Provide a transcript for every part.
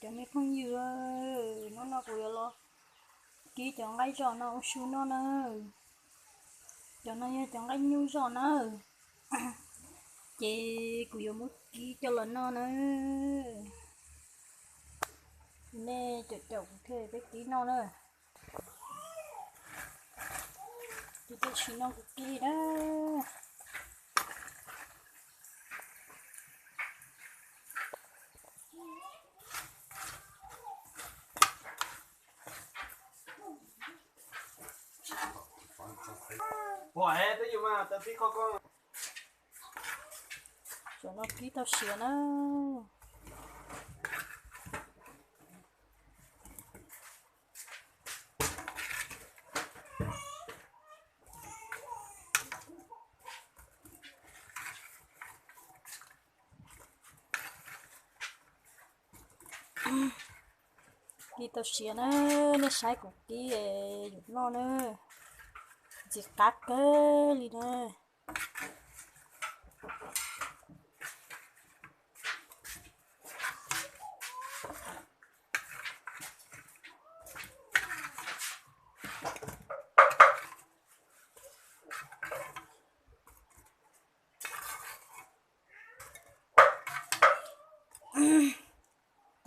Cov me phooj ywg, hnub no kuv yuav los kib cov nqaij zom no ua su noj na. Cov no yog cov nqaij nyuj zom na, ces kuv yuav muab kib coj los noj na. Nej caum caum kuv thiaj peb kib noj na. Ces tam sim no kuv kib na. Tam no kib tau siav na. Kib tau siav na, nej saib kuv kib yuav noj na, ntxim qab kawg li na.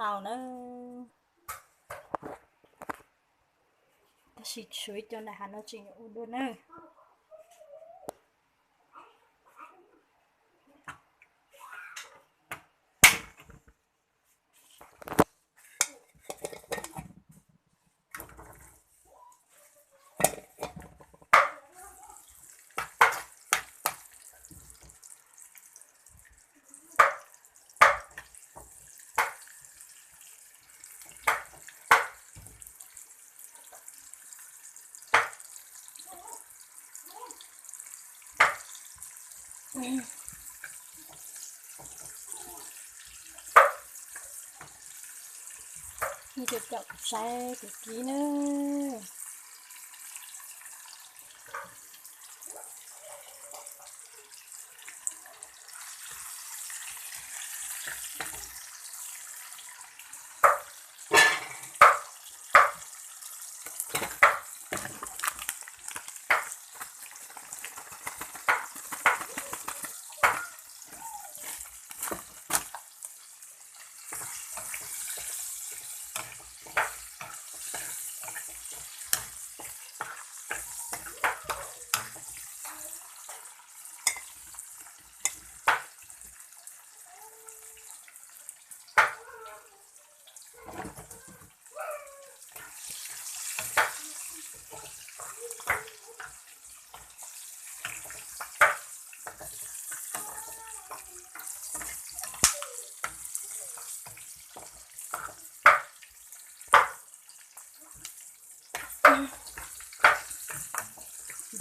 Tau na, tab sis tshuav ib co nram hav no tseem yuav ua dua na. Nej caum caum kuv saib kuv kib na.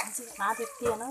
Ntxim qab tiag tiag na.